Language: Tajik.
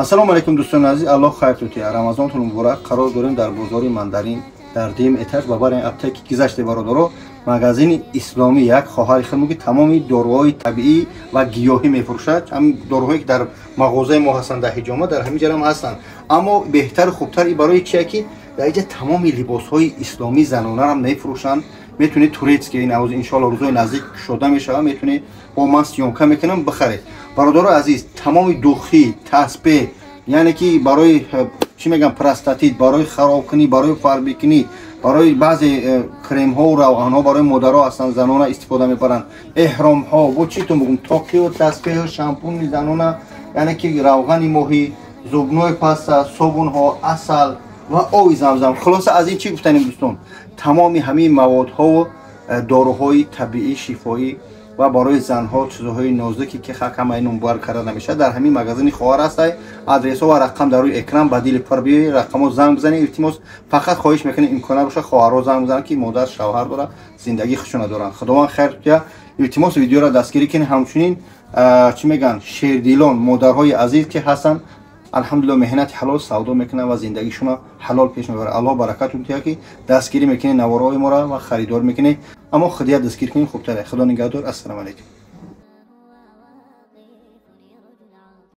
Ассалому алайкум дӯстони азиз, Аллоҳ хайр тутия. Рамазонтон муборак. Қарор дорем дар бозори Мандарин, дар дуюм этаж, ба бари аптеки гузаште бародаро, магазини исломӣ. Як хоҳари хидмат ки тамоми доруҳои табиӣ ва гиёҳӣ мефурӯшад. Ҳамин доруҳое ки дар мағозаи мо ҳастанд, дар ҳиҷома, дар ҳамин ҷарам ҳастанд. Аммо беҳтару хубтар и барои чия ки дар инҷа тамоми либосҳои исломии занонаам мефурӯшанд. Метавонед турецкий, ин авоз иншоалло рӯзҳои наздик кушода мешавад, метавонед бо ман съёмка мекунам, бихаред. Бародаро азиз, тамоми духи, таспе, яъне ки барои чӣ мегӯям, простатит, барои харобкунӣ, барои фарбикунӣ, барои баъзе кремҳову равғанҳо барои модаро ҳастанд, занона истифода мебаранд, эҳромҳо, бо чӣ ту мегӯм, тоқию таспеҳу шампуни занона, яъне ки равғани моҳӣ, зубной паста, собунҳо, асал ва оби замзам. Хулоса, аз ин чӣ гуфтанем, дӯстон? Тамоми ҳамин маводҳову доруҳои табиӣ, шифоӣ ва барои занҳо чизҳои нозуке ки ҳамаи номбар карда намешавад, дар ҳамин магазини хоҳар ҳастай. Адресҳо ва рақам дар рӯи экран, ба дили пур биёед, рақамҳо занг бизанед. Илтимос, фақат хоҳиш мекунем, имкон бошад, хоҳарҳо занг бизананд, ки модар, шавҳар дорад, зиндагии худшона доранд. Худованд хайр тутия. Илтимос, видеоро дастгирӣ кунед. Ҳамчунин, чӣ мегӯянд, шердилон, модарҳои азиз ки ҳастанд, алҳамдулилло, меҳнати ҳалол савдо мекунанд ва зиндагишонро ҳалол пеш мебаранд. Аллоҳ баракатун тия, ки дастгирӣ мекунед наворҳои моро ва харидор мекунед. Аммо худия дастгир кунед, хубтаре. Худо нигаҳдор. Ассалому алайкум.